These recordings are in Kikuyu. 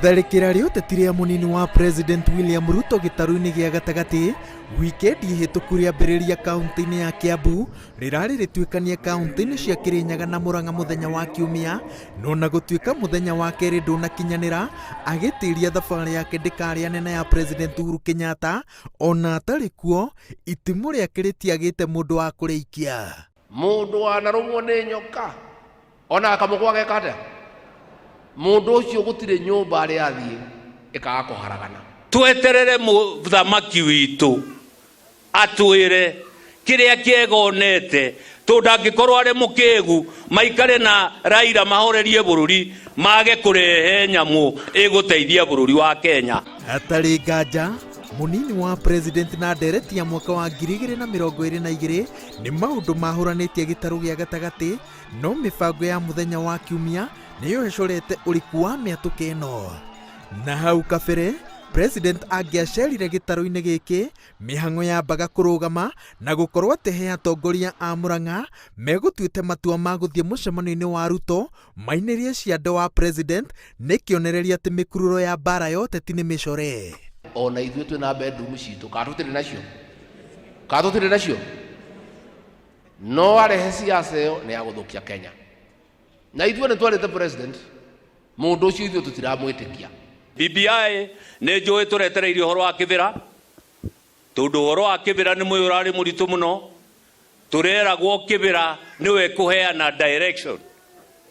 Itharĩkĩra rĩa ũteti rĩa mũnini wa President William Ruto gĩtarũ-inĩ gĩa gatagatĩ wikendi hĩtũku rĩambĩrĩria kaunti-inĩ ya Kiambu rĩrarĩ rĩtuĩkanie kaunti-inĩ cia Kĩrĩnyaga na Murang'a mũthenya wa Kiumia, no na gũtuĩka mũthenya wa kerĩ ndũnakinyanĩra, agĩtĩria thabarĩ yake ndĩkarĩane na ya President Uhuru Kenyatta ona atarĩ kuo, itimũ rĩake rĩtiagĩte mũndũ wa kũrĩikia. Mũndũ wanarũmwo nĩ nyoka ona akamũgwa ageka atĩa? Mũndũ ũcio gũtirĩ nyũmba arĩ athiĩ ĩkaga kũharagana. Tweterere mũthamaki witũ atwĩre kĩrĩa kĩega onete, tondũ angĩkorwo arĩ mũkĩgu maikare na Raila mahorerie bũrũri, mage kũrehe nyamũ ĩgũteithia bũrũri wa Kenya. Hatarĩ nganja, mũnini wa president na ndereti ya mwaka wa 2022 nĩ maũndũ mahũranĩtie gĩtarũ gĩa gatagatĩ, no mĩbango ya mũthenya wa kiumia nĩyo ĩcorete ũriku wa mĩatũka ĩno. Na hau kabere, president angĩacerire gĩtarũ-inĩ gĩkĩ, mĩhang'o yambaga kũrũgama na gũkorwo atĩ he atongoria a Murang'a megũtuĩte matua ma gũthiĩ mũcemanio-inĩ wa Ruto mainĩrie ciande wa president nĩ kĩonereria atĩ mĩkururo ya mbara ya ũteti nĩ mĩcore. Ona ithuĩ twĩna bedroom citũ, kana tũtirĩ nacio? Kana tũtirĩ nacio? No arehe siasa ĩyo nĩ ya gũthũkia Kenya. Na ithuĩ nĩ twarĩte president, mũndũ ũcio ithuĩ tũtiramwĩtĩkia. BBI nĩ njũĩ tũretereire ũhoro wa Kĩbĩra, tondũ ũhoro wa Kĩbĩra nĩ mũĩ ũrarĩ mũritũ mũno. Tũreragwo Kĩbĩra nĩwe kũheana direction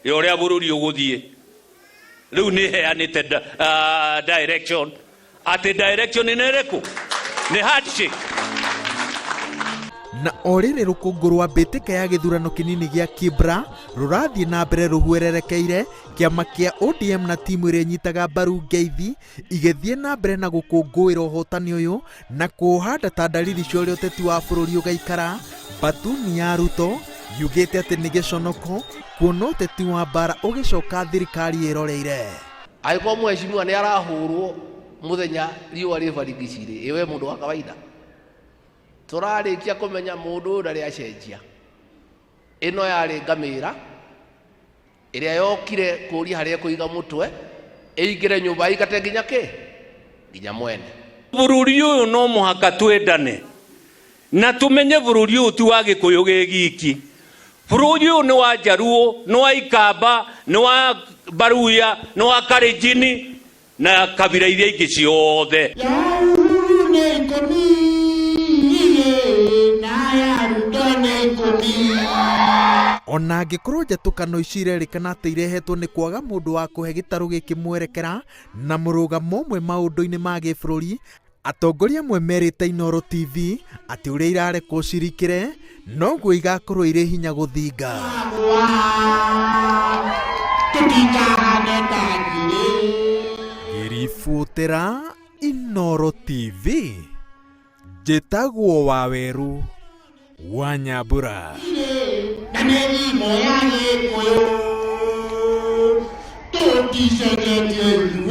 ya ũrĩa bũrũri ũgũthiĩ. Rĩu nĩ heanĩte direction, atĩ direction nĩ ĩrĩkũ? Nĩ handshake. Na o rĩrĩ rũkũngũ rwa mbĩtĩka ya gĩthurano kĩnini gĩa Kibra rũrathiĩ na mbere rũhuererekeire, kĩama kĩa ODM na timu ĩrĩa ĩnyitaga mbaru Ngeithi igĩthiĩ na mbere na gũkũngũĩra ũhotani ũyũ na kũũhanda ta ndariri cia ũrĩa ũteti wa bũrũri ũgaikara. Batuni ya Ruto yugĩte atĩ nĩ gĩconoko kuona ũteti wa mbara ũgĩcoka thirikari ĩroreire. Angĩkorwo mheshimiwa nĩ arahũrwo mũthenya riũa rĩ barigici-rĩ, ĩ we mũndũ wa kawaida? Tũrarĩkia kũmenya mũndũ ũyũ ndarĩ acenjia. Ĩno yarĩ ngamĩra ĩrĩa yokire kũria harĩa ĩkũiga mũtwe, ĩingĩre nyũmba ĩingate nginya kĩ? Nginya mwene. Bũrũri ũyũ no mũhaka twendane na tũmenye bũrũri ũyũ ti wa Gĩkũyũ gĩ giki. Bũrũri ũyũ nĩ wa Njaruo, nĩ wa Ikamba, nĩ wa Baruya, nĩ wa Kalenjin na kabira iria ingĩ ciothe. Ya Uhuru nĩ ikũmi, na ya Ruto nĩ ikũmi. Ona angĩkorwo njatũkano ici irerĩkana atĩ irehetwo nĩ kwaga mũndũ wa kũhe gĩtarũ gĩkĩ mwerekera na mũrũgamo ũmwe maũndũ-inĩ ma gĩbũrũri, atongoria amwe merĩte Inooro TV atĩ ũrĩa irarekwo cirikĩre noguo igakorwo irĩ hinya gũthinga. Tũtikahane ta ngiri. Ngĩribũtĩra Inooro TV, njĩtagwo Wawerũ wa Nyambura. Na nĩ thimo ya Gĩkũyũ. Tũticenjetie ithuĩ.